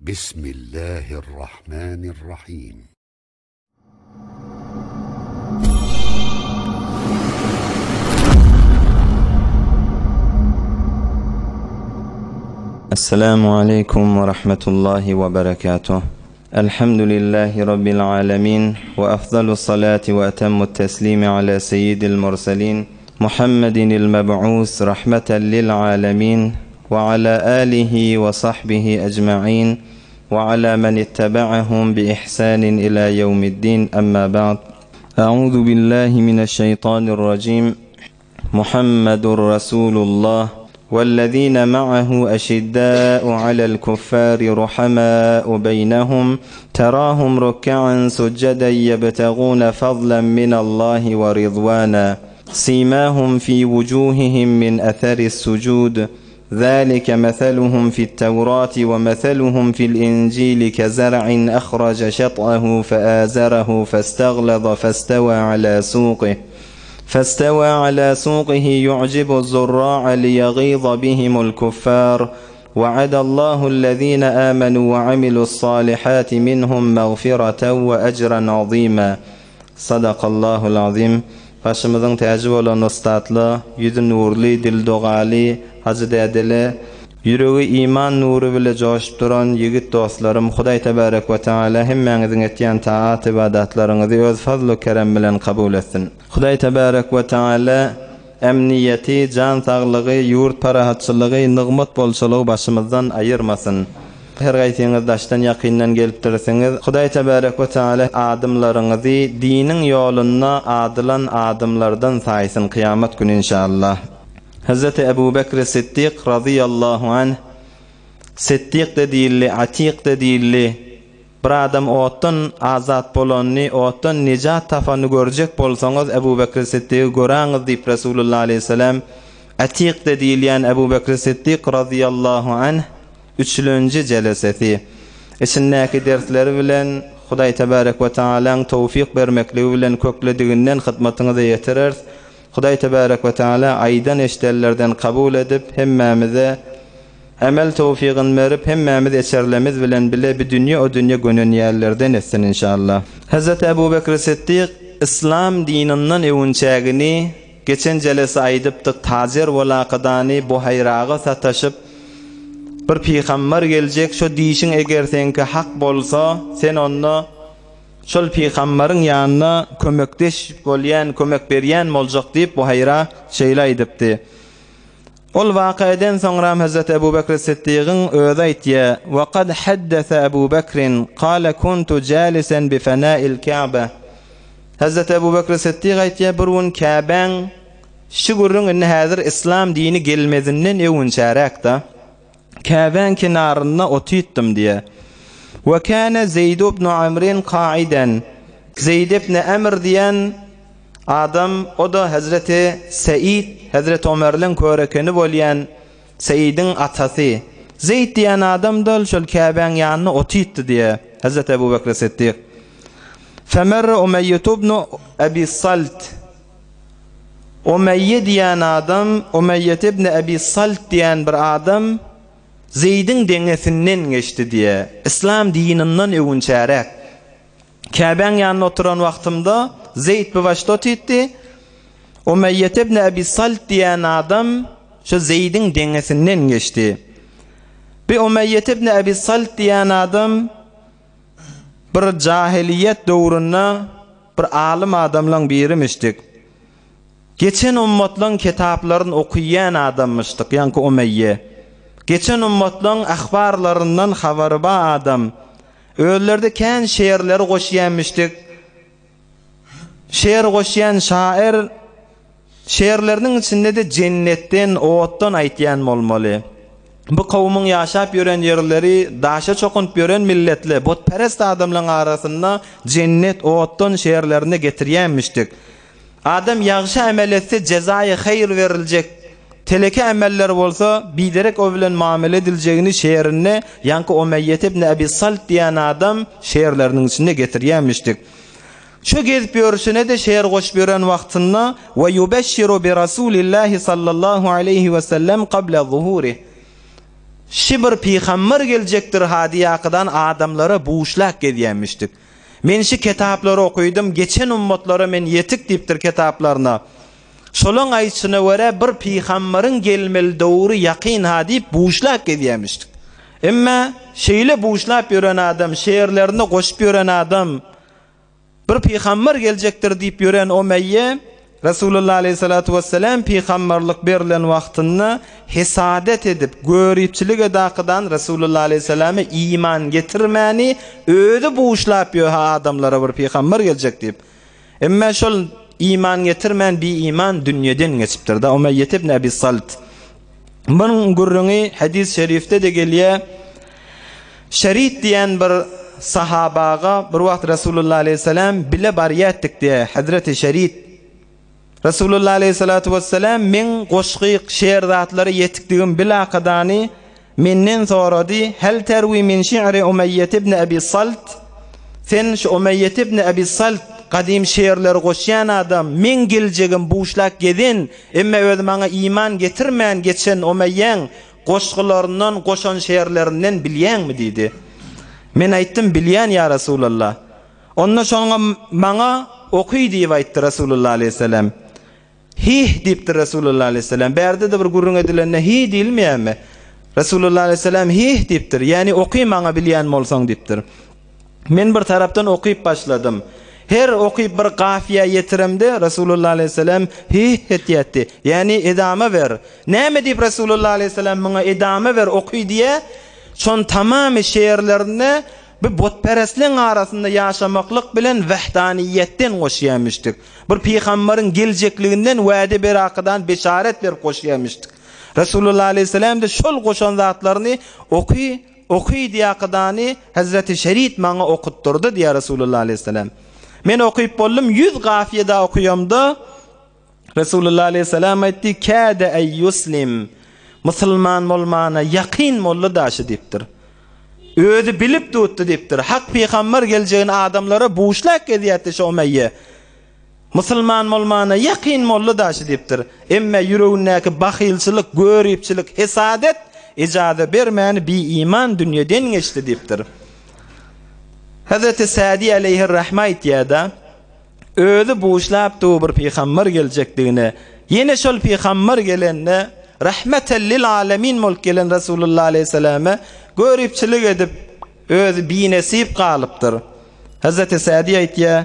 بسم الله الرحمن الرحيم السلام عليكم ورحمة الله وبركاته الحمد لله رب العالمين وأفضل الصلاة وأتم التسليم على سيد المرسلين محمد المبعوث رحمة للعالمين وعلى آله وصحبه أجمعين وعلى من اتبعهم بإحسان إلى يوم الدين أما بعد أعوذ بالله من الشيطان الرجيم محمد رسول الله والذين معه أشداء على الكفار رحماء بينهم تراهم ركعا سجدا يبتغون فضلا من الله ورضوانا سيماهم في وجوههم من أثر السجود ذلك مثلهم في التوراة ومثلهم في الإنجيل كزرع أخرج شطأه فآزره فاستغلظ فاستوى على سوقه فاستوى على سوقه يعجب الزراع ليغيظ بهم الكفار وعد الله الذين آمنوا وعملوا الصالحات منهم مغفرة وأجرا عظيما Sadakallahul azim. Başymyzyň täji bolan ussatla, ýüzi nurly, dili dogaly, hajy dädele, ýüregi iman nury bile joşup duran ýigit dostlarym Hudaý tebarek we taala hemmäňiziň etýän taat ybadatlaryňyzy öz fazlu kerem bilen kabul etsin. Hudaý tebarek we taala Emniýeti, jan saglygy, ýurt parahatçylygy, nygmat bolçulygy başymyzdan aýyrmasyn. Her gaýsyňyz daşdan ýakyndan gelipdirsiňiz. Hudaý tebarek we taala adymlaryňyzy diniň ýolunda adylan adymlardan saýsyn kyýamat güni inşallah. Hezreti Ebu Bekri Siddik razyýallahu anh Siddik-de diýildi, Atik-de diýildi. Bir adam otdan azat bolanyny, otdan nejat tapanyny görjek bolsaňyz, Ebu Bekri Siddigy göräňiz diýip Resulullah aleýhissalam Atikde diýilýän Ebu Bekri Siddik razyýallahu anh üçlenji jelesesi. Içindäki dersleri bilen Hudaý tebarek we taalaň towfyk bermekligi bilen köklediginden hyzmatyňyza ýetireris. Hudaý tebarek we taala aýdan eşidenlerden kabul edip hemmämize Emel towfygyn berip hemmämiz eçerlemiz bilen bile bi dünýe o dünýe gönenýänlerden etsin inşallah. Hezreti Ebu Bekri Siddik Yslam dininden öwünçägini geçen jelese aýdypdyk tajer bolakadany Buhaýraga sataşyp bir pygambar geljek şo diýşiň eger seňki hak bolsa sen onda şol pygambaryň ýanyna kömekdeş bolýan kömek berýän boljak diýip Buhaýra şeýle aýdypdy. Ol wakaeden soňram Hezreti Ebu Bekri Siddigiň özi aýtýar, Wa kad haddese Ebu Bekrin, kale kuntu jalisen bi fena'il Ka'be. Hezreti Ebu Bekri Siddik aýtýar, bir gün Käbäň, şu gürrüň indi häzir Yslam dini gelmezinden öwünçäräk-da, Käbäň kenarynda otytdym diýýär. Wa kana Zeýd ibn Amrin kaiden. Zeýd ibn Amr diýen adam, o-da hezreti Seýit, hezreti Omerliň körekeni bolýan Seýidiň atasy. Zeýd diýen adam-da şol Käbäň ýanynda otytdy diýýär hezreti Ebu Bekri Siddik. Femerre Umeýýetu ibn Ebi Salt. Umeýýe diýen adam, Umeýýet ibn Ebi Salt diýen bir adam Zeýdiň deňesinden geçdi diýýär. Yslam dininden öwünçäräk. Käbäň ýanynda oturan wagtymda Zeýd bir başda otytdy. Umeýýet ibn Ebi Salt diýen adam şo Zeýdiň deňesinden geçdi. Bir Umeýýet ibn Ebi Salt diýen adam bir jahiliýet döwründe Bir alym adamlaň birimişdik. Geçen ummatlaň kitaplaryny okyýan adammyşdyk, ýaňky Umeýýe. Geçen ummatlaň ahbarlaryndan habary ba adam. Özleride kän şeýerleri goşýanmyşdyk. Şeýer goşýan şaýyr Şeýerleriniň içinde-de jennetden, otdan aýtýan bolmaly. Bu kowumyň ýaşap ýören ýerleri daşa çokunyp ýören milletli, butperest adamlaryň arasynda jennet, otdan şeýerlerini getirýänmişdik. Adam ýagşy emel etse jezaýy haýyr beriljek, teleke emeller bolsa biderek o bilen mamele ediljegini şeýerinde ýaňky Omeýýet ibn Ebi Salt diýen adam şeýerleriniň içinde getirýänmişdik. Şu gezip ýörşüne-de şeýer goşup ýören wagtynda, Ve yubeşşiru bi Rasulillahi sallallahu aleýhi we sellem kable zuhurih. Şi bir pygamber geljekdir ha diýakydan adamlara buşlap gezýänmişdik. Men şi ketaplary okydym, geçen ummatlara men ýetik diýipdir ketaplaryna. Şolaň aýtşyna görä bir pygamberiň gelmeli döwri ýakyn ha diýip buşlap gezýämişdik. Emme şeýle buşlap ýören adam, şeýerlerine goşup ýören adam, Bir pygamber geljekdir diýip ýören Omeýýe, Resulullah aleýhissalatu wessalam pygamberlik berlen wagtynda hesadet edip, göripçilik edakydan Resulullah aleýhissalama iman getirmäni özi buşlap ýöhe adamlara bir pygamber geljek diýip. Emme şol iman getirmän bi-iman dünýeden geçipdir-de Omeýýet ibn Ebi Salt. Munuň gürrüňi hadys şerifde-de gelýär. Şerit diýen bir sahabaga bir wagt Resulullah aleýhissalam bile barýardyk diýýär. Hezreti Şerit Resulullah aleýhissalatu wessalam meň goşgy, şeýer zatlary ýetikdigim bilakadany menden sorady, Hel terwi min şi'ri Umeýýet ibn Ebi Salt? Sen şu Umeýýet ibn Ebi Salt gadym şeýerleri goşýan adam, meň geljegim buşlap gezen, emme özi maňa iman getirmän geçen Umeýýäň goşgularyndan, goşan şeýerlerinden bilýäňmi? diýdi. Men aýtdym, Bilýän, ýa Resulallah. Onda şoňa maňa oky diýip aýtdy Resulullah aleýhissalam. Hih diýipdir Resulullah aleýhissalam. Bärde-de bir gürrüň edilende hi diýilmeýärmi? Resulullah aleýhissalam hih diýipdir. Ýagny oky maňa bilýän bolsaň diýipdir. Men bir tarapdan okyp başladym. Her okyp bir gafiýa ýetiremde Resulullah aleýhissalam hih etýärdi. Ýagny edama ber. Näme diýip Resulullah aleýhissalam muňa edama ber oky diýýär? Şon tamamy şeýerlerinde Bu butperestleň arasynda ýaşamaklyk bilen wähdaniýetden goşýamyşdyk. Bir pygambaryň geljekliginden wäde berakydan beşaret berip goşýamyşdyk. Resulullah aleýhissalam-da şol goşan zatlaryny oky, oky diýakydany Hezreti Şerit maňa okutdyrdy diýýär Resulullah aleýhissalam. Men okyp boldum, ýüz gafiýe da okyýamda, Resulullah aleýhissalam aýtdy, Käde eý ýuslim, musulman bolmana ýakyn boldy daşy diýipdir. Özi bilip dutdy diýipdir. Hak pygamber geljegini adamlara buşlap gezýärdi şu Umeýýe. Musulman bolmana ýakyn boldy daşy diýipdir. Emme ýüregindäki bahylçylyk, göripçilik, hesadet ijaza bermäni bi-iman dünýeden geçdi diýipdir. Hezreti Sädi aleýhir-rahme aýtýar-da, Özi buşlap dur bir pygamber geljekdigine. Ýene şol pygamber gelende, Rahmeten lil alemin bolup gelen Resulullah aleýhissalama göripçilik edip, özi binesip galypdyr. Hezreti Sädi aýtýar,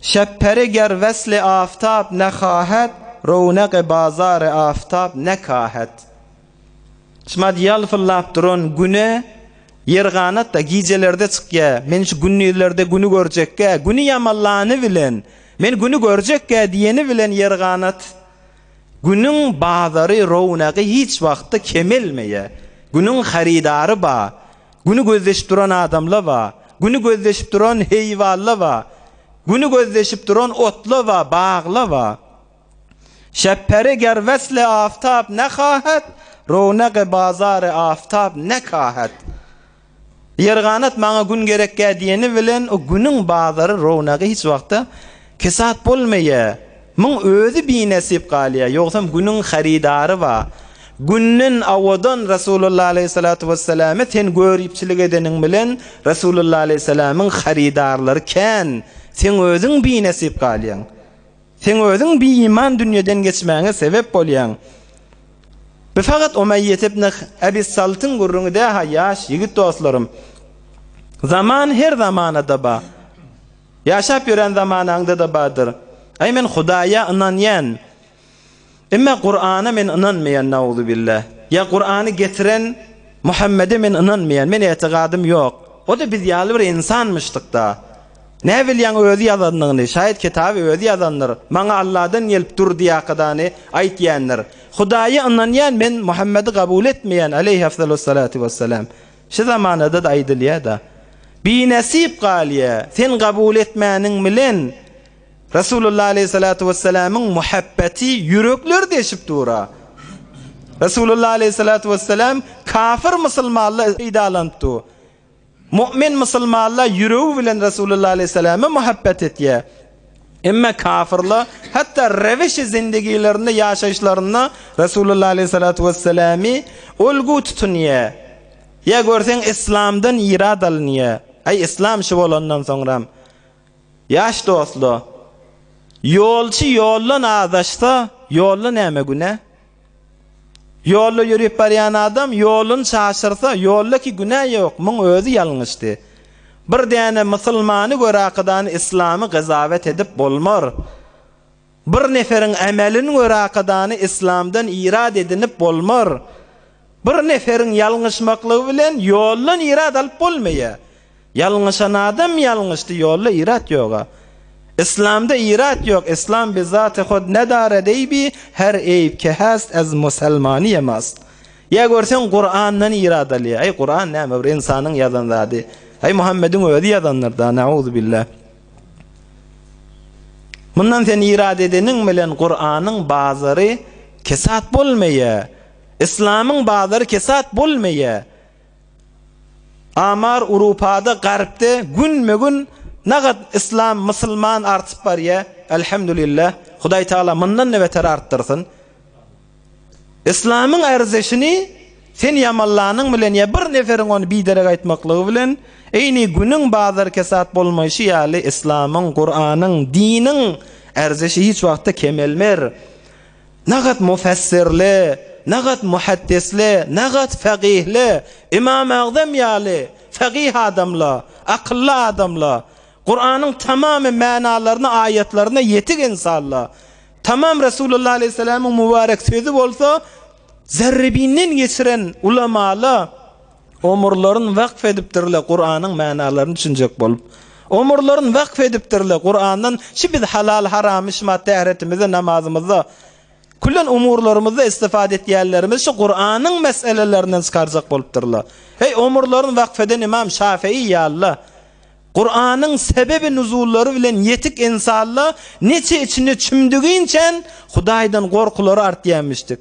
Şebperi ger wesli aftap ne hahet, rownaqi bazary aftap ne kahet. Şumat ýalpyldap duran Güne ýerganat-da gijelerde çykýa, men şu gündizlerde Güni görjekgä, Güni ýamallany bilen, men Güni görjekgä diýeni bilen ýerganat Günüň bazary, rownagy hiç wagtda kemelmeýä. Günüň harydary ba, Güni gözleşip duran adamla ba, Güni gözleşip duran heýwanla ba, Güni gözleşip duran otla ba, bagla ba. Şebperi ger wesli aftap ne hahet, Rownagy bazary aftap ne kahet. Ýerganat maňa gün gerekgä diýeni bilen o günüň bazary rownagy hiç wagtda kesat bolmaýa. Muň özi binesip galýa, ýogsam günüň harydary ba. Günden awadan Resulullah aleýhissalatu wesselame sen göripçilik edeniň bilen Resulullah aleýhissalamyň harydarlary kän, seň özüň binesip galýaň. Seň özüň biiman dünýeden geçmäňe sebep bolýaň. Bu fakat Umeýýet ibn Ebi Saltyň gürrüňi dä-ha ýaş ýigit dostlarym. Zaman her zamanada ba. Ýaşap ýören zamanaňda-da badyr. Aý men Hudaýa ynanýan. Emma Kurana men ynanmaýan nauzubilla. Ýa Kurany getiren Muhammede men ynanmaýan. Men etigadym ýok. O-da biz ýaly bir ynsanmyşdyk-da. Nä bilýäň özi ýazandygyny, şaýat kitaby özi ýazandyr. Maňa Alladan gelip dur diýakadany aýtýandyr. Hudaýa ynanýan men Muhammedi kabul etmeýän aleýhi afdalus-salatu wessalam. Şu zamanada-da aýdylýa-da. Binesip galýa, sen kabul etmäniň bilen Resulullah aleýhissalatu wessalamyň muhabbeti ýürekleri deşip dur-a. Resulullah aleýhissalatu wessalam kafir musulmanla peýdalanyp dur. Mu'min musulmanlar ýüregi bilen Resulullah aleýhissalama muhabbet etýär. Emma kafirler hatda rewişi zindigilerinde, ýaşaýyşlarynda Resulullah aleýhissalatu wessalamy olgu tutunýar. Ýa görseň yslamdan irad alynýa. Aý yslam şu bolandan soňram. Ýaş dostla, ýolçy ýoldan azaşsa, ýolda näme günä? Ýolda ýörüp barýan adam ýoluny çaşyrsa, ýolda ki günä ýok, muň özi ýalňyşdy. Bir däne musulmany görakydany yslamy gyzawet edip bolmar. Bir neferiň emelini görakydany yslamdan irad edinip bolmar. Bir neferiň ýalňyşmaklygy bilen ýoldan irad alyp bolmaýar. Ýalňyşan adam ýalňyşdy ýolda irat ýoga. Islamda irat ýok islam bi zati hod nedared eýbi her eýb ke hast ez muselmani mast. Ýa görseň Kurandan irat alýa. Aý Kuran näme bir ynsanyň ýazan zady. Aý Muhammediň özi ýazandyr da nauzubilla. Mundan sen irat edeniň bilen Kuranyň bazary kesat bolmaýa. Islamyň bazary kesat bolmaýa. Amar Urupada garpde günme gün nagat islam musulman artyp barýa Elhamdülillah Hudaý Taala mundan da beter artdyrsyn. Islamyň erzeşini sen ýamanlanyň bilen ýa bir neferiň ony biderek aýtmaklygy bilen eýni günüň bazar kesat bolmaýşy ýaly islamyň Kuranyň diniň erzeşi hiç wagtda kemelmer. Nagat mufessirli, nagat muhaddisli, nagat fekihli, Imam Agzam ýaly fekih adamla, akylly adamla, Kuranyň tamamy mänalaryna, aýatlaryna ýetik ynsanla, tamam Resulullah aleýhissalamyň mübarek sözi bolsa zerrebinden geçiren ulamala, Omurlaryn wakf edipdirle Kuranyň mänalaryny düşünjek bolup. Omurlaryn wakf edipdirle Kurandan şi biz halal haramy şumat tähretimizde namazymyzda küllen umurlarymyzda istifade etýänlerimiz şi Kuranyň meselelerinden çykarjak bolupdyrla. Heý omurlaryn wakf eden Imam Şafii ýalyla Kuranyň sebebi nuzullary bilen ýetik ensalla neçe içine çümdüginçän Hudaýdan gorkulary artýamişdik.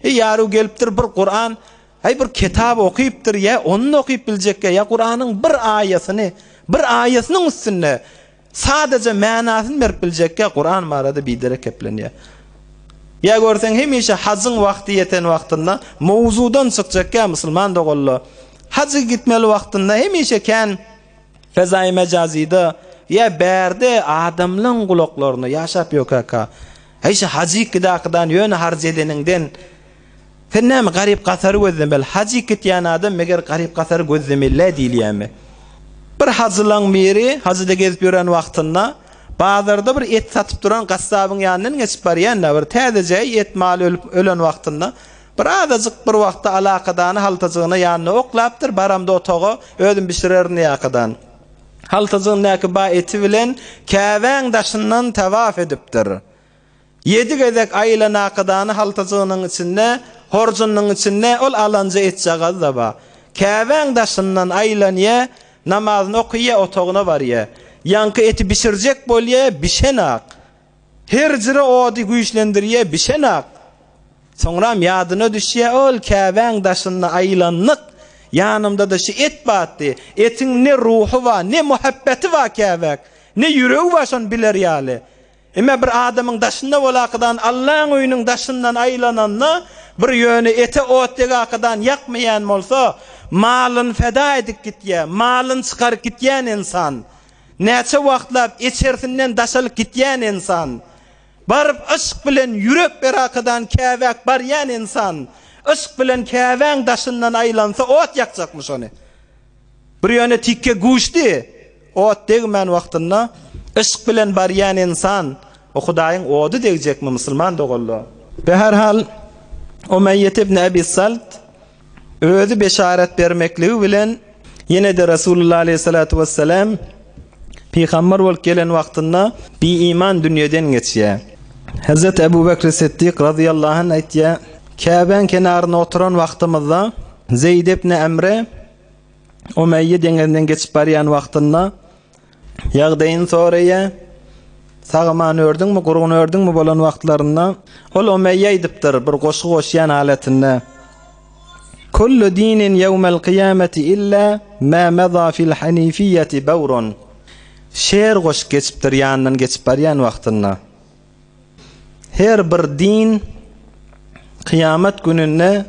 Heý ýaru gelipdir bir Kuran Häý bir kitap okypdyr ýa ony okyp biljekkä ýa Kuranyň bir aýasyny, bir aýasynyň üstünde sadaja manasyny berip biljekkä Kuran barada biderek keplenýär. Ýa görseň hemişe hajyň wagty ýeten wagtynda mowzudan çykjakkä musulman doganlar hajy gitmeli wagtynda hemişe kän fezaýy mejazyda ýa bärde adamlaň gulaklaryna ýaşap ýökäka häý şu hajy gidakydan ýöne harç edeniňden Sen näme garyp-gasary gözlemeli? Hajy gitýän adam meger garyp-gasary gözlemeli-dä diýilýämi? Bir hajylaň biri hajyda gezip ýören wagtynda bazarda bir et satyp duran gassabyň ýanyndan geçip barýan-da, bir täzeje et maly ölüp ölen wagtynda bir azajyk bir wagtda alakadany haltajygyna ýanyna oklapdyr, baramda otaga özüm bişirerin diýakadan. Haltajygyndaky ba eti bilen Käbäň daşyndan tawaf edipdir. Ýedi gezek aýlanakadany haltajygynyň içinde, horjunynyň içinde ol alanja etjagaz-da bar. Käbäň daşyndan aýlanýa, namazyny okyýa, otagyna barýa. Ýaňky eti bişirjek bolýa, bişenak. Her jyra ody güýçlendirýä, bişenak. Soňram ýadyna düşýä, ol Käbäň daşynda aýlandyk, ýanymda-da şu et batdy. Etiň ne ruhy bar, ne muhabbeti bar Käbäk, ne ýüregi bar şony biler ýaly. Emma bir adamyň daşynda bolakydan Allaň öýüniň daşyndan aýlananda bir ýöne ete ot degakadan ýakmaýan bolsa, malyny feda edip gitýär, malyny çykaryp gitýän ynsan, näçe wagtlap içersinden daşalyp gitýän ynsan, baryp yşk bilen ýürek berakadan Käbäk barýan ynsan, yşk bilen Käbäň daşyndan aýlansa ot ýakjakmyş ony. Bir ýöne tikke güýçdi. Ot degmän wagtynda yşk bilen barýan ynsan, o Hudaýyň ody degjekmi musulman doganlar? Beherhal, Umeýýet ibn Ebi Salt özi beşaret bermekligi bilen ýene-de Resulullah aleýhissalatu wessalam pygamber bolup gelen wagtynda biiman dünýeden geçýär. Hezreti Ebu Bekri Siddik razyýallahu anh aýtýar, Käbäň kenarynda oturan wagtymyzda Zeýd ibn Emre Umeýýe deňizinden geçip barýan wagtynda ýagdaýyny soraýar. Sag-aman ördüňmi, gurgun ördüňmi bolan wagtlarynda ol Umeýýe aýdypdyr bir goşgy goşýan halatynda. Kullu dinin ýewmel kyýameti illa ma meza fil hanifiýeti bewrun. Şeýr goşup geçipdir ýanyndan geçip barýan wagtynda. Her bir din kyýamat gününde.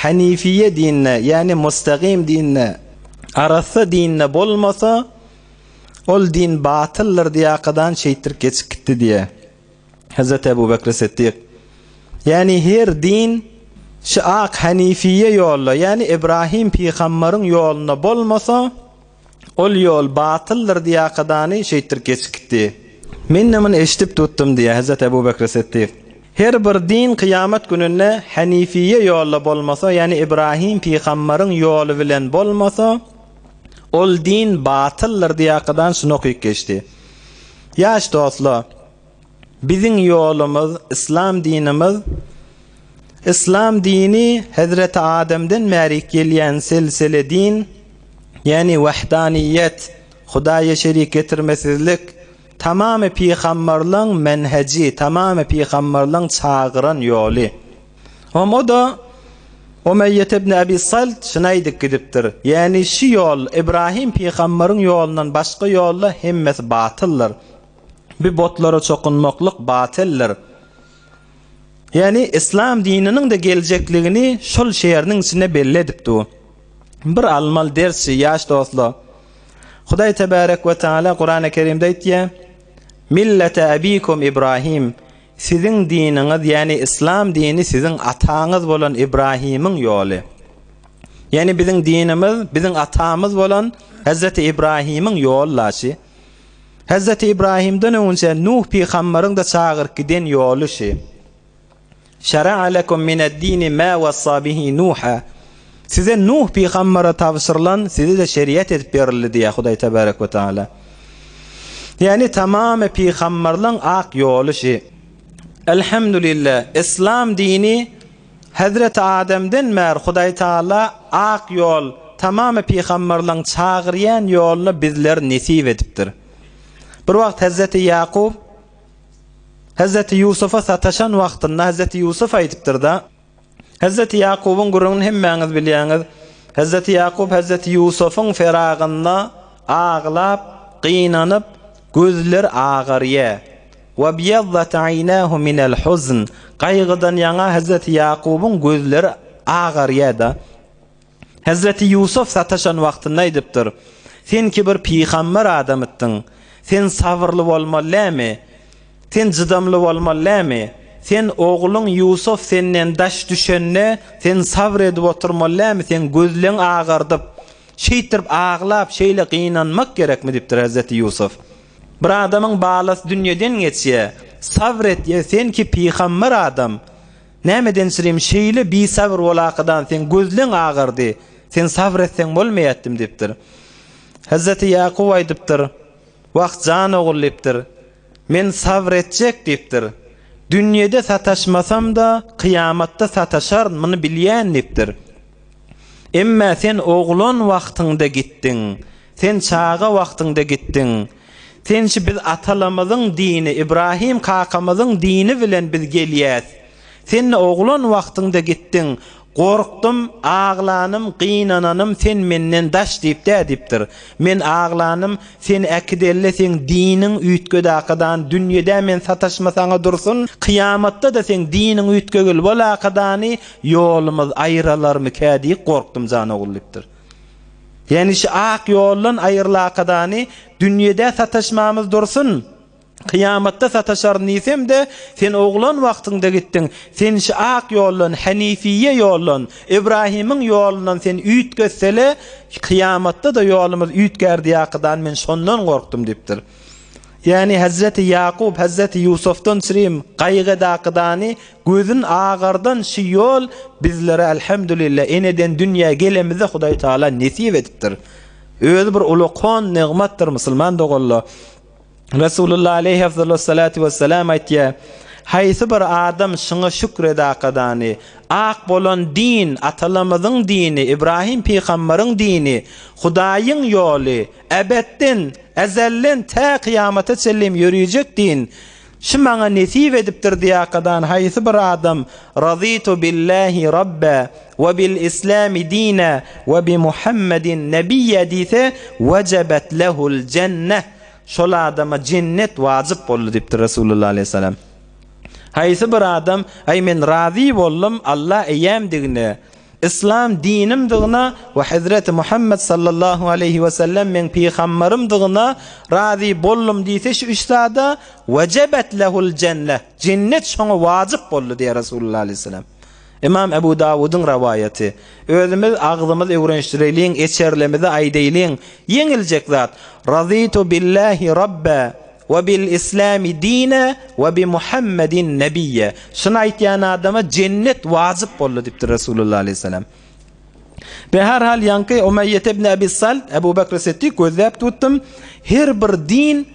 Hanifiýe dinine, ýagny mustagym dinine, arassa dinine bolmasa, ol din batyldyr diýakadan şeýtdirip geçip gitdi diýýär. Hezreti Ebu Bekri Siddik. Ýagny her din şu ak Hanifiýe ýolda, ýagny Ibrahim pygambaryň ýolunda bolmasa, Ol ýol batyldyr diýakadany şeýtdirip geçip gitdi. Men-de muny eşidip tutdum diýýär Hezreti Ebu Bekri Siddik. Her bir din kyýamat gününde Hanifiýe ýolda bolmasa, ýagny Ibrahim pygambaryň ýoly bilen bolmasa, ol din batyldyr diýakadan şuny okyp geçdi. Ýaş dostlar! Biziň ýolumyz Yslam dinimiz. Yslam dini Hezreti Ademden bärik gelýän selsele din, ýagny wehdaniýet, Hudaýa şerik getirmesizlik, tamamy pygambarlaň menheji, tamamy pygambarlaň çagyran ýoly. Hom o-da Umeýýet ibn Abi Salt şuny aýdyp gidipdir, ýagny şu ýol Ibrahim pygambaryň ýolundan başga ýolda hemmesi batyldyr. Bi botlara çokunmaklyk batyldyr. Ýagny yslam dininiň-de geljekligini şol şeýeriniň içinde belli edip dur. Bir almaly ders şi ýaş dostlar. Hudaý tebarek we taala Kurany Kerimde aýtýar, Millete abikum Ibrahim, siziň diniňiz, ýagny yslam dini siziň ataňyz bolan Ibrahimiň ýoly. Ýagny biziň dinimiz biziň atamyz bolan Hezreti Ibrahimiň ýoly laşy. Hezreti Ibrahimden öňünçä Nuh pygambaryň-da çagyryp giden ýoly şi. Şera'a lekum mined-dini ma wassa bihi Nuha. Size Nuh pygambara tabşyrylan size-de şeriat edip berildi diýýär Hudaý tebarek we taala. Ýagny tamamy pygambarlaň ak ýoly şi. Elhamdülillah, Yslam dini Hezreti Ademden bäri Hudaý Taala ak ýol, tamamy pygamberleň çagyrýan ýoluny bizler nesip edipdir. Bir wagt Hezreti Ýakup Hezreti Ýusufa sataşan wagtynda Hezreti Ýusuf aýdypdyr-da, Hezreti Ýakubyň gürrüňini hemmäňiz bilýäňiz. Hezreti Ýakup Hezreti Ýusubyň feragynda aglap, gynanyp, gözleri agarýar. Webýezzat aýnahu minel huzn, Gaýgydan ýaňa hezreti Ýakubyň gözleri agarýar-da. Hezreti Ýusuf sataşan wagtynda aýdypdyr, Sen ki bir pygamber adamytdyň. Sen sabyrly bolmaly dälmi? Sen çydamly bolmaly dälmi? Sen ogluň Ýusuf senden daş düşende, sen sabyr edip oturmaly dälmi? Seň gözleň agardyp, şeýtirip aglap, şeýle gynanmak gerekmi? diýipdir hezreti Ýusuf. Bir adamyň balasy dünýeden geçýä, sabr etýä, sen ki pygamber adam, nämeden çyrim şeýle bisabyr bolakydan seň gözleň agardy, sen sabr etseň bolmaýatdym diýipdir. Hezreti Ýakup aýdypdyr, Wah jan ogul diýipdir, men sabr etjek diýipdir. Dünýede sataşmasam-da, kyýamatda sataşaryn, muny bilýän diýipdir. Emmä sen oglan wagtyňda gitdiň. Sen çaga wagtyňda gitdiň. Sen şi biz atalamyzyň dini, Ibrahim kakamyzyň dini bilen biz gelýäs. Sen-de oglan wagtyňda gitdiň. Gorkdum, aglanym, gynananym sen menden daş diýip dä diýipdir. Men aglanym, sen äkidelle seň diniň üýtgedakadan dünýedä men sataşma saňa dursun, kyýamatda-da seň diniň üýtgegil bolakadany Ýolumyz aýralarmykä diýip gorkdum jan ogul diýipdir. Ýagny şu ak ýoldan aýrylakadany dünýede sataşmamyz dursun, kyýamatda sataşaryn diýsem-de, sen oglan wagtyňda gitdiň, sen şu ak ýoldan, henifiýe ýoldan, Ibrahimiň ýolundan sen üýtgetsele, kyýamatda-da ýolumyz üýtgär diýakadan men şondan gorkdum diýipdir. Ýagny Hezreti Ýakup Hezreti Ýusufdan çyrim gaýgy-dakydany gözün agardan şy ýol bizlere Elhamdülillah eneden dünýä gelemizde Hudaý Taala nesip edipdir. Özi bir ulakan nygmatdyr musulman doganlar. Resulullah aleýhi afdalus-salatu wessalam aýtýar, Haýsy bir adam şyňa şükür edakadany, ak bolan din, atalamyzyň dini, Ibrahim pygambaryň dini, Hudaýyň ýoly, Ebetden, ezelden tä kyýamata çenlem ýörüjek din, Şu maňa nesip edipdir diýakadan haýsy bir adam Razytu billahi Rabba we bil islami dina we bi Muhammedin nebiyya diýse, wejebet lehul jenneh, şol adama jennet wajyp boldy diýipdir Resulullah aleýhissalam. Haýsy bir adam, Aý men razy boldum Alla eýämdigine. Yslam dinimdygyna we Hezreti Muhammet sallallahu aleýhi we sellem meň pygambarymdygyna razy boldum diýse şu üç zada wejebet lehul jenneh, jennet şoňa wajyp boldy diýýär Resulullah aleýhissalam. Ymam Ebu Dawudyň rowaýaty. Özümiz agzymyz öwrenişdireýliň, eçerlemizi aýdaýlyň. Ýeňiljek zat. Razytu billahi Rabba we bil islami dine we bi Muhammedin nebiyye. Şuny aýtýan adama jennet wajyp boldy diýipdir Resulullah aleýhissalam. Be her hal ýaňky Umeýýet ibn Abi Salt, Ebu Bekr Siddik gözläp tutdum. Her bir din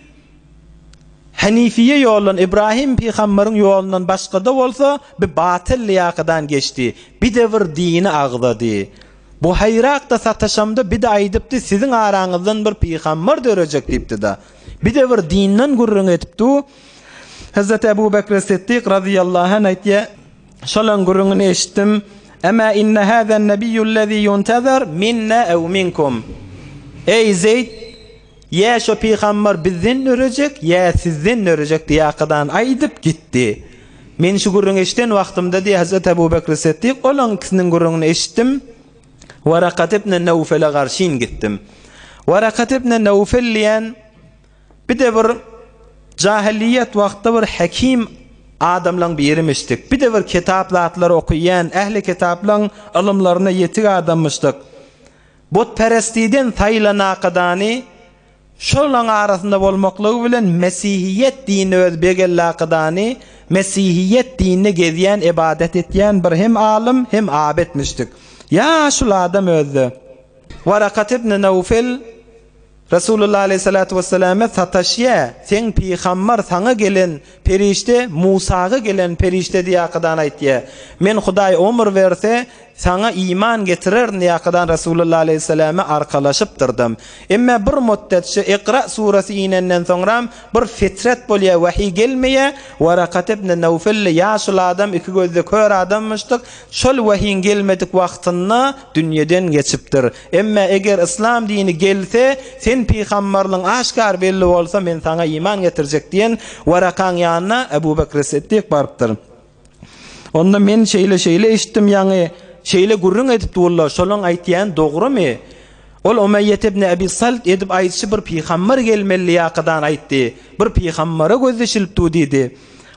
Henifiýe ýoldan, Ibrahim pygambaryň ýolundan başgada bolsa, bi batyl liýakadan geçdi. Bi-de bir dini agzady. Buhaýrakda sataşamda bi-de aýdypdy, siziň araňyzdan bir pygambar dörejek diýipdi-da. Bi-de bir dinden gürrüň edipdi. Hezreti Ebu Bekr Siddik razyýallahu anh aýtýar, Şolaň gürrüňini eşitdim. Emä inne hazen nebiýullezî ýuntezer minna ew minkum. Eý Zeýd! Ýa şo pygambar bizden dörejek, ýa sizden dörejek diýakadan aýdyp gitdi. Men şu gürrüňi eşiden wagtymda diýýär Hezreti Ebu Bekri Siddik, olaň ikisiniň gürrüňini eşitdim, Warakat ibn Newfele garşyn gitdim. Warakat ibn Newfel diýen bir-de bir jahylyýet wagtda bir hekim adamlaň birimişdik. Bir-de bir kitap zatlary okaýan, ähli kitaplaň ylymlaryna ýetik adammyşdyk. Butperestiden saýylan akydany şolaň arasynda bolmaklygy bilen mesihiýet dinine öz begelli akydany mesihiýet dinine gezýän ybadat etýän bir hem alym hem abetmişdik. Ýaşuly adam özde. Warakat ibn Nawfel Resulullah aleýhissalatu wesselame sataşýa, seň pygambar saňa gelen perişde Musaga gelen perişde diýakadan aýtýa. Men Hudaý omur berse, saňa iman getirerin diýakadan Resulullah aleýhissalame arkalaşypdyrdym. Emme bir mutdet şu Ikra surasy inenden soňram bir fetret bolýa wahiý gelmeýä, Warakat ibn Nawfelli ýaşuly adam iki gözde kör adammyşdyk, şol wahiýiň gelmedik wagtynda dünýeden geçipdir. Emme eger yslam dini gelse, sen pygambarlygyň aşgär belli bolsa, men saňa iman getirjek diýen Warakaň ýanyna Ebu Bekri Siddik barypdyr. Onda men şeýle-şeýle eşitdim ýaňy, şeýle gürrüň edip durlar, şolaň aýtýany dogrumy? Ol Umeýýet ibn Ebi Salt edip aýdyşy bir pygambar gelmeli ýakadan aýtdy. Bir pygambara göz dişilip dur diýdi.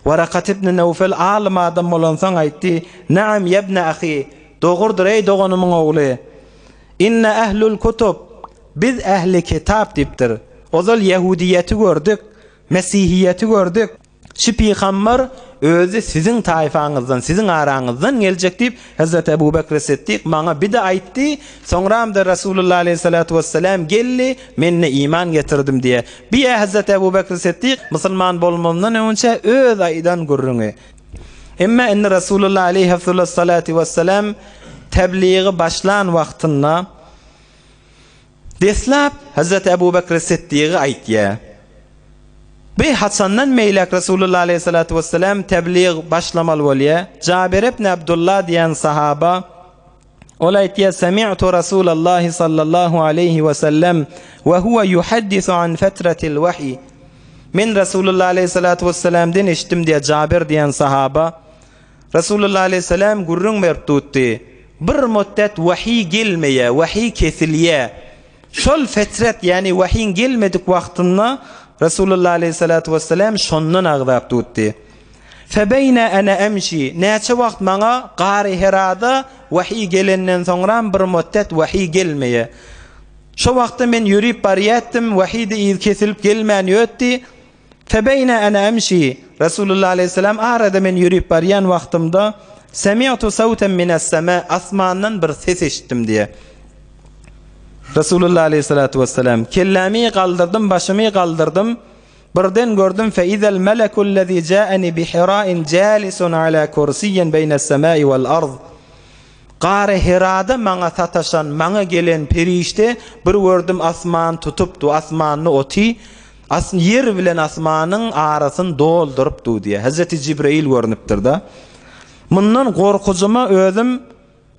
Warakat ibn Newfel alym adam bolansoň aýtdy, Naam ýebne ahi, Dogrudyr, eý, doganymyň ogly! Inne ehlul kutub, biz ähli kitap diýipdir. Ozal ýehudiýeti gördük, mesihiýeti gördük. Şu pygamber özi siziň taýfaňyzdan, siziň araňyzdan geljek diýip, Hezreti Ebu Bekri Siddik maňa bir-de aýtdy, soňram-da Resulullah aleýhissalatu wessalam geldi, men-de iman getirdim diýýär. Bu-ýa Hezreti Ebu Bekri Siddik musulman bolmazyndan öňünçä öz aýdan gürrüňi. Emma indi Resulullah aleýhissalatu wessalam tebligi başlan wagtynda deslap Hazreti Ebu Bekr Siddigy aýtýar. Bi haçandan meýläk Resulullah aleýhissalatu wessalam teblig başlamaly bolýar? Jabir ibn Abdullah diýen sahaba Ol aýtýar, Semi'tu Rasulallahi sallallahu aleýhi we sellem we huwa yuhaddisu an fetratil wahy. Men Resulullah aleýhissalatu wessalamden eşitdim diýýär Jabir diýen sahaba. Resulullah aleýhissalam gürrüň berip dutdy. Bir muddet wahy gelmeýär, wahy kesilýär. Şol fetret, ýagny wahyň gelmedik wagtynda Resulullah aleýhissalatu wessalam şondan agzap dutdy. Febeýne ene emşi, näçe wagt maňa Gary Herada wahyý gelenden soňram bir muddet wahyý gelmeýe. Şo wagtda men ýörip barýatdym, wahyý-da yz kesilip gelmän ýötdi. Febeýne ene emşi, Resulullah aleýhissalam arada men ýörip barýan wagtymda, Semi'tu sawten mines-sema, asmandan bir ses eşitdim diýe. Resulullah aleýhissalatu wessalam, kellämi galdyrdym, başymy galdyrdym, Birden gördüm, Fe-izel melekullezî jâeni bi-Hirâin jâlisun alâ kursiyyin beýnes-semâi wal-ard. Gary Hirada maňa sataşan, maňa gelen perişde, bir gördüm asman tutupdy, asmanda oty, as, ýer bilen asmanyň arasyny doldurypdy diýýär. Hezreti Jibreýil görnüpdir-de. Mundan gorkujyma özüm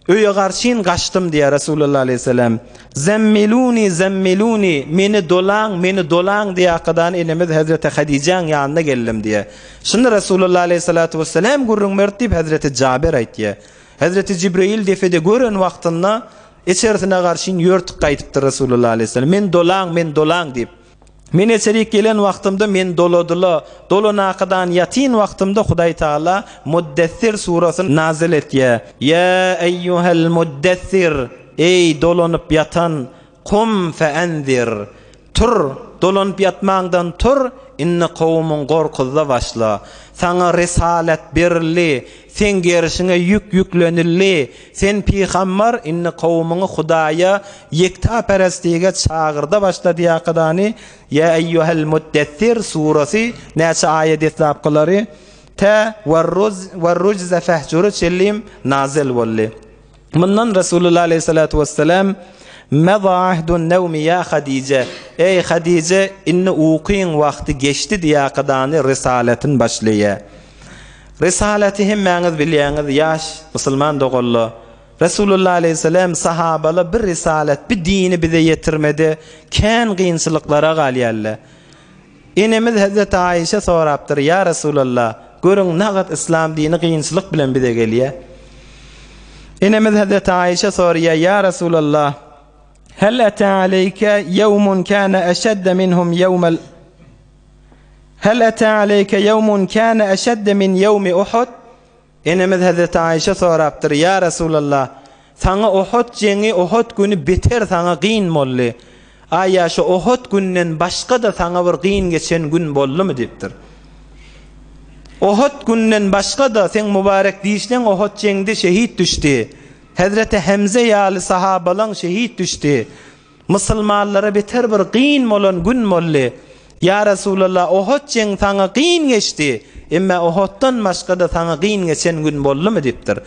Öýe garşyn gaçdym diýýär Resulullah aleýhissalam. Zemmiluni, zemmiluni, meni dolaň, meni dolaň diýýärkadan enemiz Hezreti Hadijäň ýanyna geldim diýýär. Şuny Resulullah aleýhissalatu wessalam gürrüň berdi diýip Hezreti Jabir aýtýar. Hezreti Jibreýil defede gören wagtynda içerisine garşyn ýörtük gaýdypdyr Resulullah aleýhissalam. Men dolaň, men dolaň diýip. Men içerik gelen wagtymda men doladyla, dolanakydan ýatyn wagtymda Hudaý Taala Muddessir surasyny nazyl etýär. Ýa eýýuhel muddessir, eý dolanyp ýatan, kum feenzir, tur, dolanyp ýatmaňdan tur, indi kowumyň gorkuzda başla. Saňa risalet berildi, seň gerşiňe ýük ýüklenildi, Sen pygambar, indi kowumyňy Hudaýa, ýektaperestige çagyrda başla diýakadany, Ýa eýýuhel muddessir surasy näçe aýa deslapkylary tä Werrujze fehjure çenlim nazyl boldy. Mundan Resulullah aleýhissalatu wessalam, Meza ahdun newmi ýa Hadije, Eý Hadije, indi ukyň wagty geçdi diýakadany risaletin başlaýar. Risaleti hemmäňiz bilýäňiz ýaş musulman doganla. Resulullah aleýhissalam sahabala bir risalet bir dini bize ýetirmede kän gynçylyklara galýarla. Enemiz Hezreti Aişe sorapdyr ýa Resulallah görüň nagat yslam dini gynçylyk bilen bize gelýä. Enemiz Hezreti Aişe sorýa ýa Resulallah hel ete aleýke ýewmun kâne eşedde minhum ýewmel Hel ete aleýke ýewmun kâne eşedde min ýewmi Uhud? Enemiz Hezreti Aýşe sorapdyr, Ýa Resulallah, saňa Uhud jeňi, Uhud güni beter saňa gyn boldy. Aýa şu Uhud günden başga-da saňa bir gyn geçen gün boldumy diýipdir. Uhud günden başga-da seň mübarek dişleň Uhud jeňde şehit düşdi. Hezreti Hemze ýaly sahabalaň şehit düşdi. Musulmanlara beter bir gyn bolan gün boldy. Ýa Resulallah, Ohot jeňi saňa gyn geçdi, emme Ohotdan başga-da saňa gyn geçen gün boldumy diýipdir.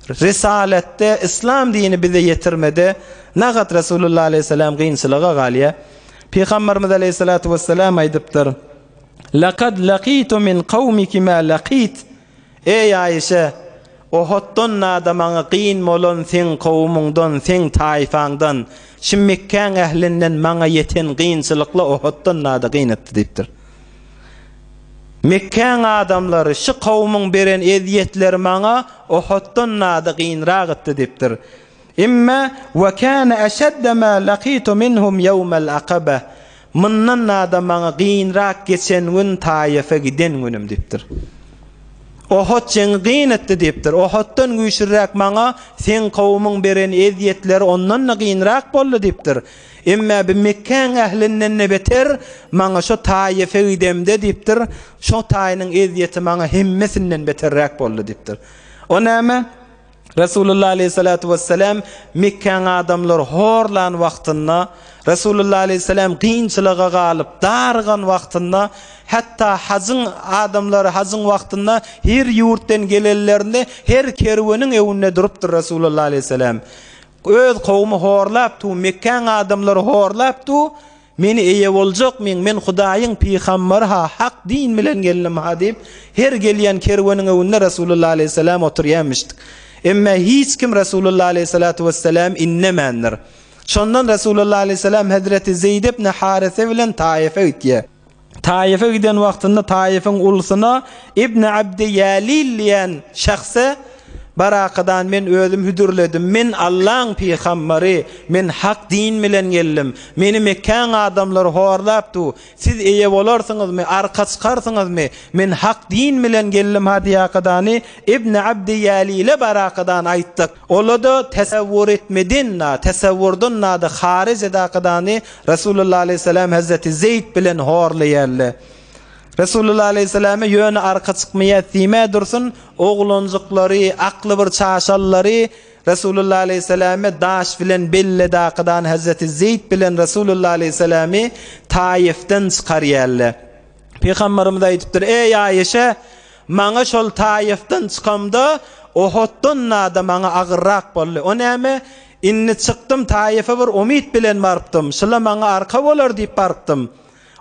Risaletde, yslam dini bize ýetirmede nagat Resulullah aleýhissalam gynçylyga galýar. Pygamberimiz aleýhissalatu wessalam aýdypdyr, Lekad lakitu min kawmiki ma lakit. Eý, Aişe! Ohotdan-da maňa gyn bolan seň kowumyňdan, seň taýfaňdan, şu Mekgäň ählinden maňa ýeten gynçylykla Ohotdan-da gyn etdi diýipdir. Mekgäň adamlary, şu kowumyň beren ezýetleri maňa Ohotdan-da gynrak etdi diýipdir. Emme we kâne eşedde mâ lakitu minhum ýewmel akabeh, Mundan-da maňa gynrak geçen gün Taýefe giden günüm diýipdir. Ohot jeňi gyn etdi diýipdir. Ohotdan güýçlüräk maňa seň kowumyň beren ezýetleri ondan-da gynrak boldy diýipdir. Emme bi Mekgäň ählinden-de beter maňa şo Taýefe gidemde diýipdir, şo taýynyň ezýeti maňa hemmesinden beterräk boldy diýipdir. O näme? Resulullah aleýhissalatu wessalam Mekgäň adamlary horlan wagtynda, Resulullah aleýhissalam kynçylyga galyp, darygan wagtynda, hatda hajyň adamlary hajyň wagtynda her ýurtdan gelenlerinde her kerweniň öňünde durupdyr Resulullah aleýhissalam. Öz kowumy horlap du, Mekgäň adamlary horlap du, Meni eýe boljakmyň, men Hudaýyň pygambary-ha, hak din bilen geldim-ha diýip, her gelýän kerweniň öňünde Resulullah aleýhissalam oturýarmyşdyk. Emme hiç kim Resulullah aleýhissalatu wessalam indemändir. Şondan Resulullah aleýhissalam hezreti Zeýd ibn Harise bilen Taýefe gitýär. Taýefe giden wagtynda Taýefiň ulusyna Ibn Abdi Ýälil diýen şahsa Barakadan men özüm hödürledim. Men Allaň pygambary, men hak din bilen geldim. Meni Mekgäň adamlary horlap du. Siz eýe bolarsyňyzmy, arka çykarsyňyzmy? Men hak din bilen geldim hadiýakadany Ibn Abdi Ýälile Barakadan aýtdyk. Ola-da tesewwur etmeden-da, tesewwurdan-da haryj edakadany Resulullah aleýhissalam Hezreti Zeýd bilen horlaýarlar. Resulullah aleýhissalama ýöne arka çykmaýar diýmä dursun, oglanjyklary, akly bir çaşanlary Resulullah aleýhissalamy daş bilen belledakydan Hezreti Zeýd bilen Resulullah aleýhissalamy Taýifden çykarýarlar. Pygamberimiz aýdypdyr, Eý Aişe, maňa şol Taýifden çykamda Ohotdan-da maňa agyrrak boldy. O näme? Indi çykdym Taýife bir umyt bilen barypdym. Şula maňa arka bolar diýip barypdym.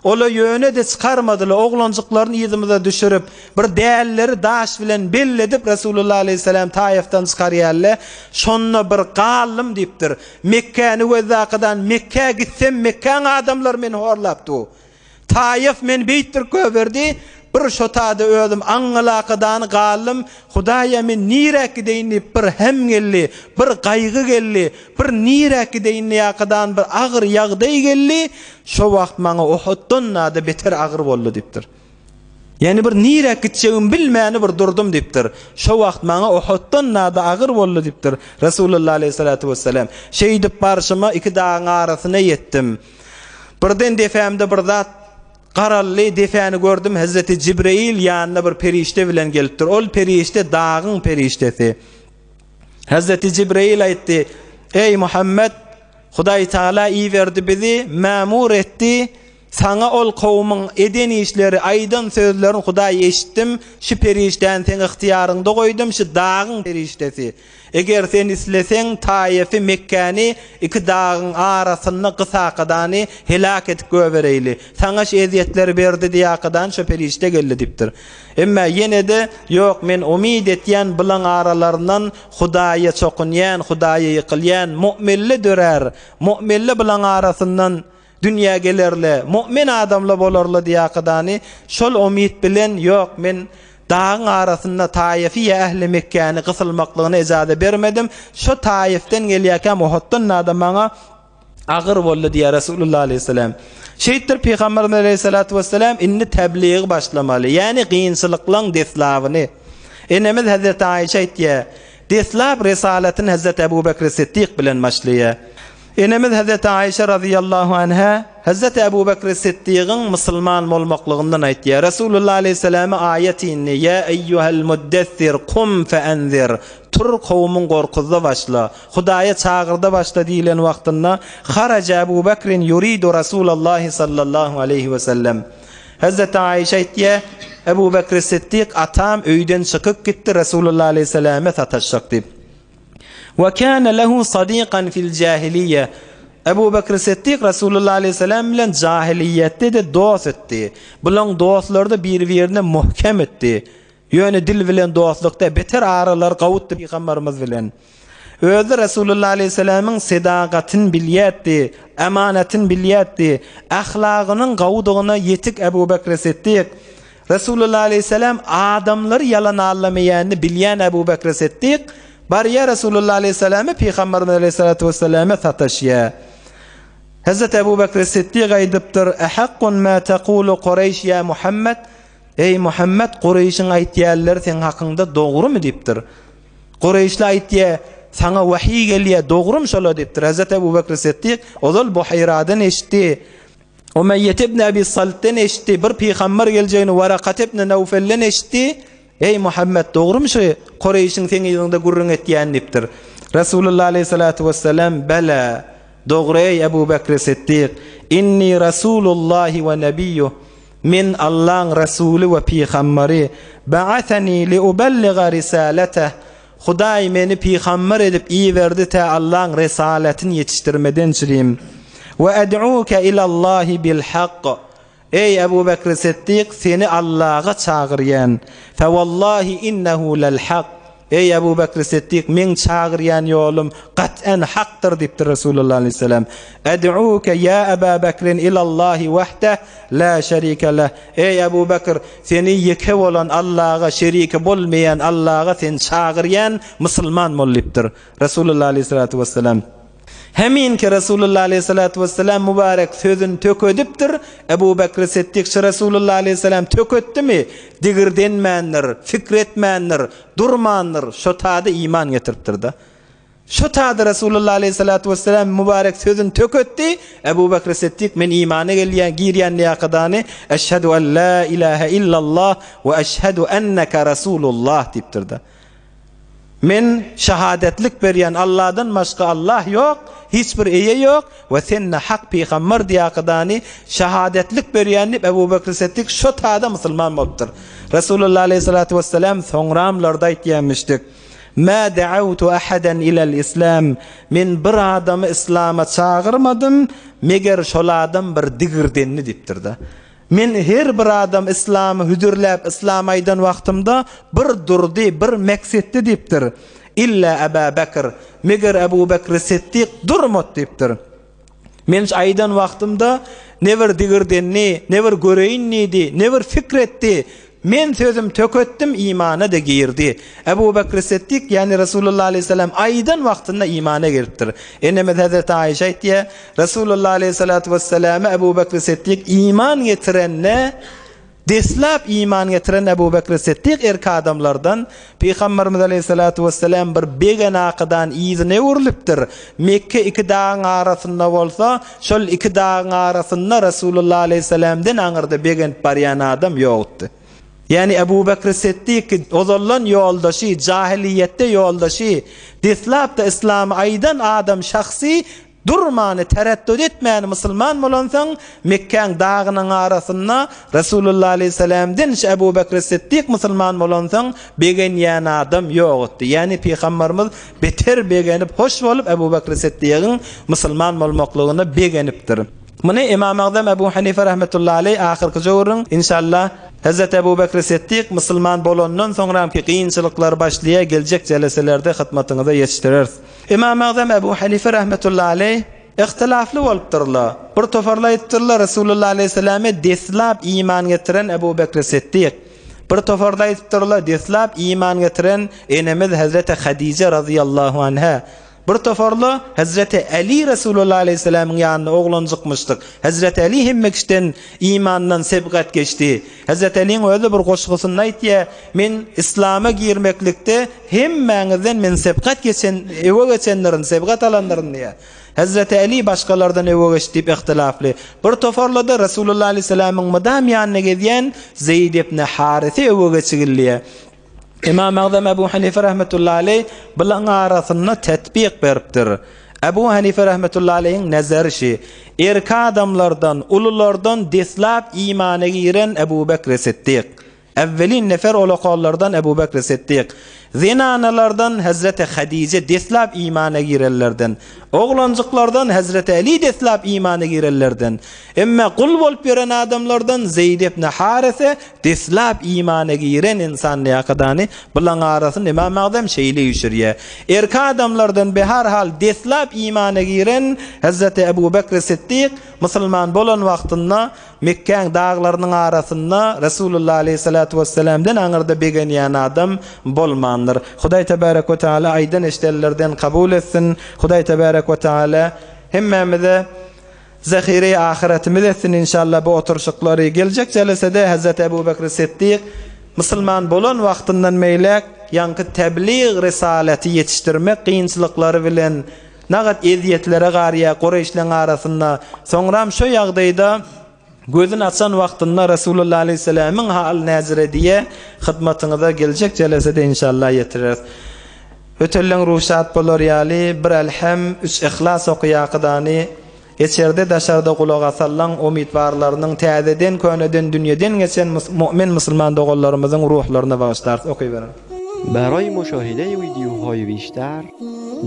Ola ýöne-de çykarmadylar, oglanjyklaryny yzymyza düşürip, bir dälileri daş bilen belledip Resulullah aleýhissalam Taýifden çykarýarlar. Şonda bir galdym diýipdir. Mekgäni gözdakadan Mekgä gitsem Mekgäň adamlary meni horlap dur. Taýyf meni beýtdirip goýberdi. Bir şo tada özüm aňňalakadany galdym, Hudaýa men niräk gideýin diýip bir hem geldi, bir gaýgy geldi, bir niräk gideýin diýakadan bir agyr ýagdaý geldi, şo wagt maňa Ohuddan-da beter agyr boldy diýipdir. Ýagny bir niräk gitjegimi bilmäni bir durdum diýipdir. Şo wagt maňa Ohuddan-da agyr boldy diýipdir Resulullah aleýhissalatu wessalam. Şeýdip barşyma iki dagyň arasyna ýetdim. Birden depämde bir zat garaldy, depäni gördüm, Hezreti Jibreýil ýanyna bir perişde bilen gelipdir. Ol perişde dagyň perişdesi. Hezreti Jibreýil aýtdy, Eý Muhammet, Hudaý Tagala iberdi bizi, mämur etdi, Saňa ol kowumyň eden işleri, aýdan sözlerini Hudaý eşitdim, şu perişdäni seň ygtyýaryňda goýdum, şu dagyň perişdesi. Eger sen isleseň, Taýefy, Mekgäni iki dagyň arasynda gysakadany heläk edip göbereýli. Saňa şu ezýetleri berdi diýakadany şo perişde geldi diýipdir. Emmä ýene-de, Ýok, men umyt etýän bulaň aralaryndan Hudaýa çokunýan, Hudaýa ýykylýan mu'minli dörär, mu'minli bulaň arasyndan Dünýä gelerle, mu'min adamla bolarla diýakadany, şol umyt bilen, ýok, men dagyň arasynda Taýefi ýa ähli Mekgäni gysylmaklygyna ejaza bermedim, şo Taýefden gelýäkäm Ohuddan-da maňa agyr boldy diýýär Resulullah aleýhissalam. Şeýtdir Pygamberimiz aleýhissalatu wessalam indi täbligi başlamaly, ýagny kynçylyklaň deslabyny. Enemiz Hezreti Aýşe aýtýar, Deslap risalatyny Hezreti Ebu Bekri Siddik bilen başlaýar. Enemiz Hezreti Aýşe razyýallahu anha Hezreti Ebu Bekri Siddigiň musulman bolmaklygyndan aýtýar. Resulullah aleýhissalama aýat indi, Ýa eýýuhel muddessir kum feenzir, Tur, kowumyň gorkuzda başla, Hudaýa çagyrda başla diýlen wagtynda, Haraja Ebu Bekrin ýuridu Rasulallahi sallallahu aleýhi we sellem. Hezreti Aýşe aýtýar, Ebu Bekri Siddik atam öýden çykyp gitdi Resulullah aleýhissalama sataşjak diýip. We kâne lehu sadikan fil jahiliýe. Ebu Bekr Siddik Resulullah aleýhissalam bilen jahiliýetde-de dost etdi. Bulaň dostlary-da bir-birine muhkem etdi. Ýöne dil bilen dostlukda beter aralary gawutdy pygambarymyz bilen. Özi Resulullah aleýhissalamyň sedagatyny bilýärdi, amanatyny bilýärdi, ahlagynyň gawudygyna ýetik Ebu Bekr Siddik. Resulullah aleýhissalam adamlary ýalan allamaýanyny bilýän Ebu Bekri Siddik barýar Resulullah aleýhissalama Pygamberimiz aleýhissalatu wessalama sataşýar. Hezreti Ebu Bekri Siddik aýdypdyr, Ehakkun ma tekulu Kureýş ýa Muhammed? Eý Muhammed, Kureýşiň aýtýanlary seň hakyňda dogrumy diýipdir. Kureýşli aýtýar, Saňa wahiý gelýär, dogrumy şolar diýipdir. Hezreti Ebu Bekri Siddik ozal Buhaýradan eşitdi. Umeýýet ibn Ebi Saltden eşitdi, bir pygamber geljegini Warakat ibn Nawfelden eşitdi, Eý, Muhammet, dogrumy şu Kureýşiň seň yzyňda gürrüň etýäni diýipdir. Resulullah aleýhissalatu wessalam, Bela, dogry eý, Ebu Bekri Siddik, inni Rasulullahi we nebiýuh, men Allaň Resuly we pygamberi, ba'athani liubelliga risaleteh, Hudaý meni pygamber edip iberdi tä Allaň resalatyny ýetişdirmeden çürim. We ed'uke ilallahi bil hak. Eý Ebu Bekri Siddik seni Allaha çagyrýan. Fewallahi innehu lel hak. Eý Ebu Bekri Siddik meň çagyrýan ýolum gat'en hakdyr diýipdir Resulullah aleýhissalam. Ed'uke ýa Eba Bekrin ilallahi wahdeh la şerike leh. Eý Ebu Bekr, seni ýeke bolan Allaha, şeriki bolmaýan Allaha seni çagyrýan, musulman bol diýipdir. Resulullah aleýhissalatu wessalam. Heminki Resulullah aleýhissalatu wessalam mübarek sözüni tökedipdir, Ebu Bekri Siddik şu Resulullah aleýhissalam töketdimi, digirdenmändir, pikir etmändir, durmandyr, şo tada iman getiripdir-de. Şu tada Resulullah aleýhissalatu wessalam mübarek sözüni töketdi, Ebu Bekri Siddik men imana gelýän, girýän diýakadany, Eşhedü en la ilahe illallah we eşhedü enneke Resulullah diýipdir-de. Men şahadetlik berýän Allahdan başga Allah ýok, hiç bir eýe ýok we sen-de hak pygamber diýakadany şahadetlik berýän diýip Ebu Bekri Siddik şo tada musulman bolupdyr. Resulullah aleýhissalatu wessalam soňramlarda aýtýarmyşdyk. Mä da'awtu ahadan ilel islam, Men bir adamy yslama çagyrmadym, meger şol adam bir digirdendi diýipdir-de. Men her bir adam yslamy hödürläp yslam aýdan wagtymda bir durdy, bir meksetdi diýipdir. Illa Aba Bekr, meger Ebu Bekri Siddik durmady diýipdir. Men şu aýdan wagtymda ne bir digirdendi, ne bir göreýin diýdi, ne bir pikir etdi. Men sözüm töketdim, imana-da girdi. Ebu Bekri Siddik, ýagny Resulullah aleýhissalam aýdan wagtynda imana giripdir. Enemiz hezreti Aýşe aýtýar, Resulullah aleýhissalatu wesselama Ebu Bekri Siddik iman getirende, Deslap iman getiren Ebu Bekri Siddik erk adamlardan, Pygamberimiz aleýhissalatu wessalam bir begen akydan yzyna öwrülipdir. Mekge iki dagyň arasynda bolsa, şol iki dagyň arasynda Resulullah aleýhissalamdan aňyrda begenip barýan adam ýokdy. Ýagny Ebu Bekri Siddik ozaldan ýoldaşy, jahylyýetde ýoldaşy, deslapda yslamy aýdan adam şahsy Durmany, tereddüt etmäni musulman bolansoň, Mekgäň dagynyň arasynda Resulullah aleýhissalamden şu Ebu Bekri Siddik musulman bolansoň, begenýän adam ýokdy. Ýagny Pygamberimiz beter begenip, hoş bolup Ebu Bekri Siddigiň musulman bolmaklygyna begenipdir. Muny Ymam Agzam Ebu Hanife rahmetullahi aleý ahyrkyja gürrüň, inşallah, Hezreti Ebu Bekri Siddik musulman bolandan soňramky kynçylyklar başlaýar, geljek jeleselerde hytmatyňyza ýetişdireris. Ymam Agzam Ebu Hanife rahmetullahi aleýh yhtylafly bolupdyrlar. Bir toparlar aýdypdyrlar, Resulullah aleýhissalame deslap iman getiren Ebu Bekri Siddik. Bir toparda aýdypdyrlar, deslap iman getiren enemiz Hezreti Hadije razyýallahu anha. Bir toparlar Hezreti Äli Resulullah aleýhissalamyň ýanynda oglanjykmyşdyk. Hezreti Äli hemme kişiden imandan sebgat geçdi. Hezreti Äliň özi bir goşgusynda aýtýar, Men yslama girmeklikde Hemmäňizden men sebgat geçen, öwe geçendirin, sebgat alandyryn diýýär. Hezreti Äli başgalardan öwe geçdi diýip yhtylafly. Bir toparlada Resulullah aleýhissalamyň mydam ýanynda gezýän Zeýd ibn Harise öwe geçigil diýýär. Ymam Agzam Ebu Hanife rahmetullahi aleýh bulaň arasynda tetbik beripdir. Ebu Hanife rahmetullahi aleýhiň nezeri şi, Erki adamlardan, ululardan deslap imana giren Ebu Bekri Siddik. Äwwelin nefer olakanlardan Ebu Bekri Siddik, zenanalardan Hezreti Hadije deslap imana girenlerden, oglanjyklardan Hezreti Äli deslap imana girenlerden, emme gul bolup ýören adamlardan Zeýd ibn Harise deslap imana giren ynsan ýakadany bulaň arasyny Ymam Agzam şeýle üýşürýär. Erki adamlardan behar hal deslap imana giren Hezreti Ebu Bekri Siddik musulman bolan wagtynda Mekgäň daglarynyň arasynda Resulullah aleýhissalatu wessalamdan aňyrda begenýän adam bolmandyr. Hudaý tebarek we taala aýdan eşidenlerden kabul etsin. Hudaý tebarek we taala hemmämize zahire ahyretimiz etsin inşallah bu oturyşyklary. Geljek jelesede Hezreti Ebu Bekri Siddik musulman bolan wagtyndan meýläk ýaňky teblig risaleti ýetişdirmek kynçylyklary bilen Nagat ezýetlere garýa Kureýşleň arasynda. Soňram şo ýagdaýda gözüni açan wagtynda Resulullah aleýhissalamyň haly näzire diýe hyzmatyňyza geljek jelesede inşallah ýetireris. Ötelleň ruhy şat bolar ýaly bir Elhem, üç Yhlas okyýakydany Içerde daşarda gulak asallaň umytwarlarynyň täzeden köneden dünýeden geçen mu'min musulman doganlarymyzyň ruhlaryna bagyşlarys okyberiň. Baraý muşahide wideohaý bişter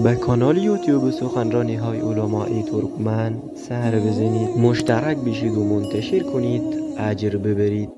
be kanal youtube suhanranihay ulamai turkman sar bizenid muştarak bişid u munteşir kunid ajr biberid.